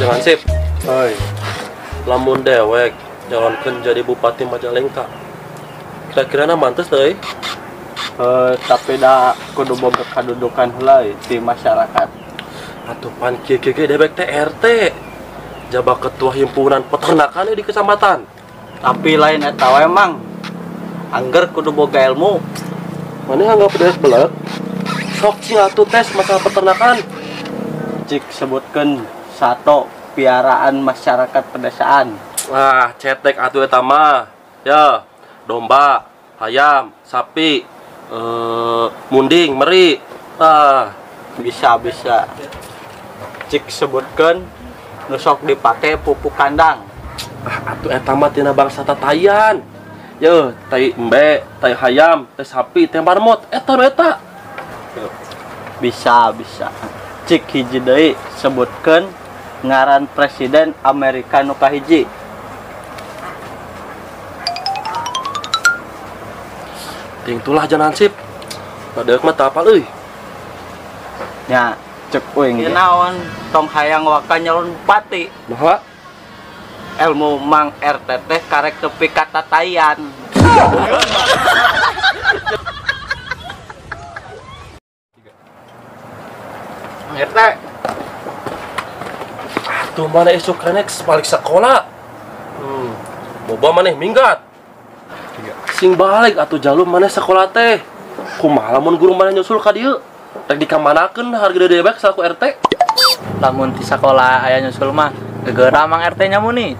Jangan sip. Oi. Lamun dewek nyalonkeun jadi Bupati Majalengka. Kira-kira na mantes deui. Tapi da kudu boga kadudukan heula ti masyarakat. Atuh pan kieu kieu dewek teh RT. Jaba ketua himpunan peternakan di kecamatan. Tapi lain eta we Mang. Angger kudu boga ilmu. Maneh anggap dewek belet. Sok cing atuh tes masalah peternakan. Cik sebutkeun satu piaraan masyarakat pedesaan. Wah, cetek atuh eta mah. Ya, domba, ayam, sapi, munding, meri. Ah, bisa-bisa. Cik sebutkeun nu sok dipake pupuk kandang. Ah, atuh eta mah tina bangsa tatayan. Ye, tai embe, tai hayam, tai sapi, tai marmot, eta nu eta. Bisa-bisa. Cik hiji deui sebutkeun ngaran presiden Amerika nu kahiji. Ting tulah jangan sip. Badeuk mah teu apal euy. Nya, cek uing ge. Naon tong hayang waka nyalon bupati. Naha? Ilmu Mang RT teh karek tepi ka tatayan. Mang RT. Atuh mana esuk renek balik sekolah. Boba maneh minggat. Sing balik atuh jalur maneh sekolah teh. Kumaha lamun guru maneh nyusul ka dieu? Rek dikamanakeun harga dewek salaku RT? Lamun ti sakola aya nyusul mah gegera Mang RT nya muni.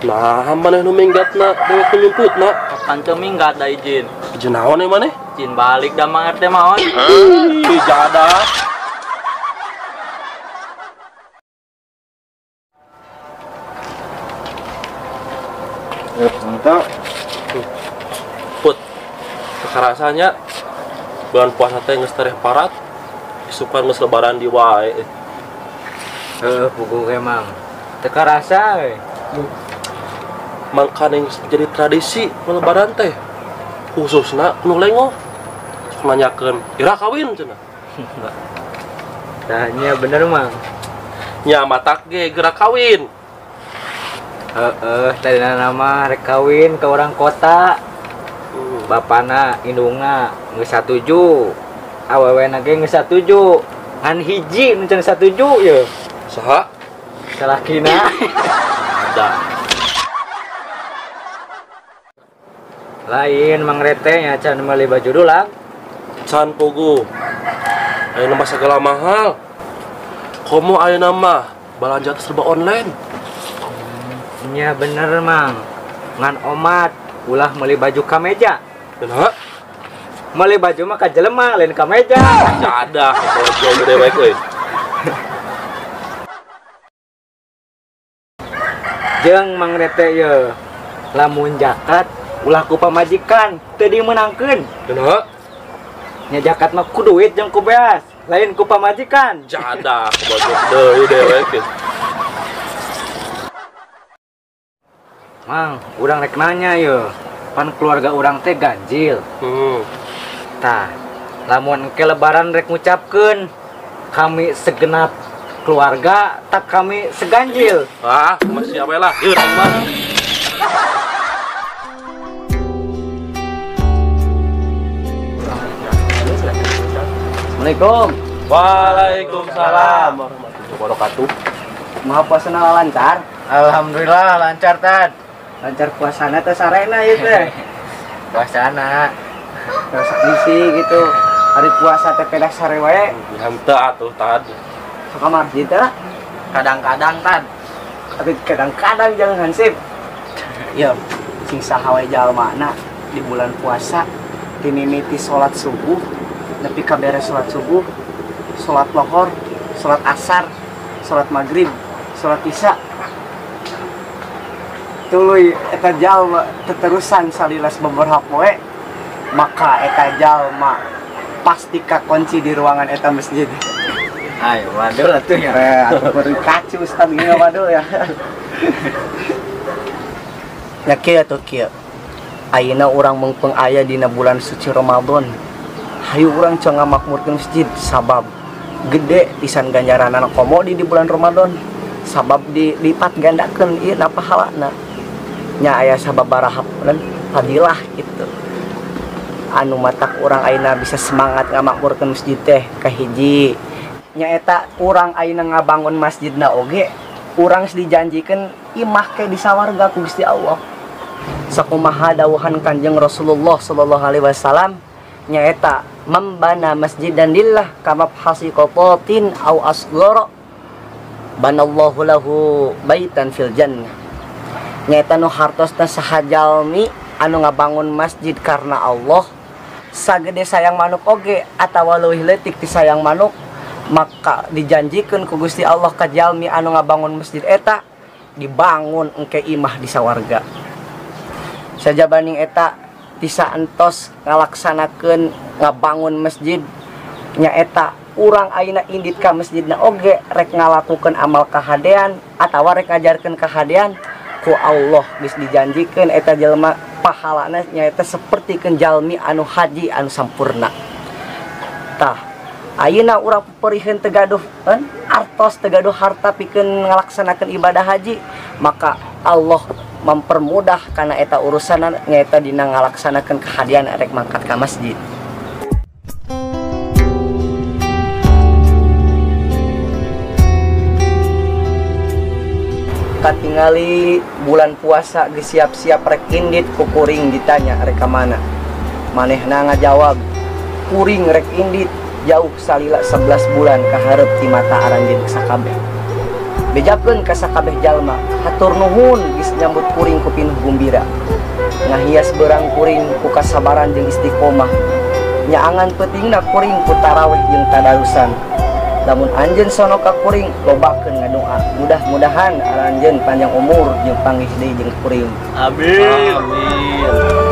Nah, maneh nu minggatna dewek nu nyumputna. Kapan teu minggat da izin? Izin naon e maneh? Izin balik da Mang RT maon. Ih, jadah. Mantap. Put, kekarasanya bulan puasa teh geus tereh parat, isukan geus lebaran di wae. Heuh, puguh emang. Teu karasa we. Mangkane geus jadi tradisi lebaran teh. Khususna nu lengoh. Sok nanyakeun, "Ira kawin?" cenah. Tah nya bener Mang. Nya matak ge geura kawin. Heeh, tadina nama rek kawin ke orang kota. Bapana indungna geus satuju. Awewena ge geus satuju. Ngan hiji nu can satuju ye. Saha? Salakina. Da. Lain Mang Rete nya can meuli baju dulang. Can puguh. Ayeuna mah sagala mahal. Komo ayeuna mah balanja serba online. Nya bener Mang. Ngan omat ulah meuli baju ka meja. Kunaha? Meuli baju mah ka jelema lain ka meja. Jadah, goblok dewek euy. Jeung Mang Rete ye. Lamun zakat ulah ku pamajikan teu dimeunangkeun. Kunaha? Nya zakat mah ku duit jeung ku beas, lain ku pamajikan. Jadah, goblok deui dewek. Mang, urang rek nanya ye. Pan keluarga urang teh ganjil. Tah, lamun engke lebaran rek ngucapkeun kami segenap keluarga tak kami seganjil. Ah, masih awe lah. Ieu mah. Assalamualaikum. Waalaikumsalam warahmatullahi wabarakatuh. Maha puasana lancar? Alhamdulillah lancar tad. Lancar puasana teh sarena ieu teh. Puasana. Terus ngisi gitu. Hari puasa teh pedah sare wae. Henteu atuh tad. Sok ka masjid teh. Kadang-kadang tad. Tapi kadang-kadang jangan hansip. Ya, sing saha wae jalmana di bulan puasa dimimiti salat subuh nepi ka beres salat subuh, salat lohor, salat asar, salat maghrib, salat isya. Tuluy eta jalma teterusan salilas beberapa poe, maka eta jalma pasti kakunci di ruangan eta masjid. Ayo waduh atuh ya. Atuh kudu kacu ustaz gini waduh ya. Ya kieu atuh kieu. Ayeuna urang meungpeung aya dina bulan suci Ramadan. Hayu urang can ngamakmurkeun masjid sabab gede pisan ganjaranana komo di bulan Ramadan. Sabab dilipat gandakeun ieu na pahalana. Nya aya sababaraha fadilah gitu. Anu matak urang ayeuna bisa semangat ngamakmurkeun masjid teh kahiji nyaeta urang ayeuna ngabangun masjidna oge urang geus dijanjikeun imah ke di sawarga ku Gusti Allah. Sakumaha dawuhan Kanjeng Rasulullah sallallahu alaihi wasallam nyaeta membana masjidan lillah kamabhasi qatatin au asghara banallahu lahu baitan fil jannah. Nyaeta nu hartosna saha jalmi anu ngabangun masjid karena Allah sagede sayang manuk oge atawa leuwih leutik ti sayang manuk, maka dijanjikeun ku Gusti Allah ka jalmi anu ngabangun masjid eta dibangun engke imah di sawarga. Sajabaning eta bisa entos ngalaksanakeun ngabangun masjid nyaeta urang ayeuna indit ka masjidna oge rek ngalakukeun amal kahadean atawa rek ngajarkeun kahadean ku Allah geus dijanjikeun eta jelema pahalana nyaeta sapertikeun jalmi anu haji anu sampurna. Tah ayeuna urang peperiheun teu gaduh artos teu gaduh harta pikeun ngalaksanakeun ibadah haji, maka Allah mempermudah karena eta urusan nyaeta dina ngalaksanakeun kahadean rek mangkat ka masjid. Katingali bulan puasa geus siap-siap rek indit ku kuring ditanya rek ka mana. Manehna ngajawab, kuring rek indit jauh salila 11 bulan kahareup ti mata aranjeun sakabeh. Bejakeun ka sakabeh jalma, hatur nuhun geus nyambut kuring ku pinuh gumbira. Ngahias beurang kuring ku kasabaran jeung istiqomah. Nyaangan peutingna kuring ku tarawih jeung tadarusan. Lamun anjeun sono ka kuring lobakeun ngadoa. Mudah-mudahan aranjeun panjang umur jeung panggih deui jeung kuring. Amin. Amin.